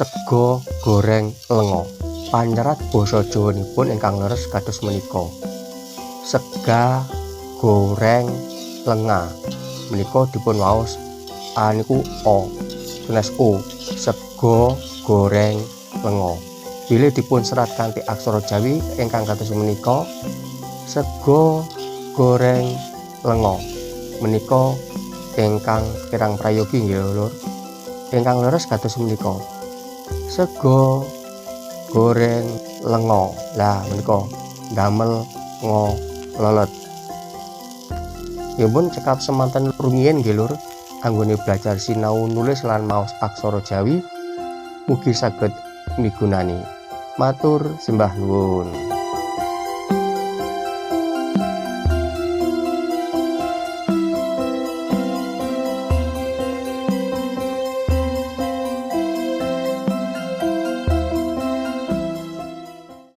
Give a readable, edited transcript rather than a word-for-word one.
Sega goreng lenga. Panyerat basa Jawanipun ingkang leres kados menika. Sega goreng lenga. Menika dipun waos A niku O, sanes O. Sega goreng lenga. Bilih dipun serat kanthi aksara Jawi ingkang kados menika, sega goreng lenga. Menika ingkang kirang prayogi nggih lur. Ingkang leres kados menika. Sega goreng lenga. Lah menika ndamel ngo lelet. Nggih pun, cekap semanten rumiyin nggih lur, anggone belajar sinau nulis lan maos aksara Jawi. Mugi saged migunani. Matur sembah nuwun.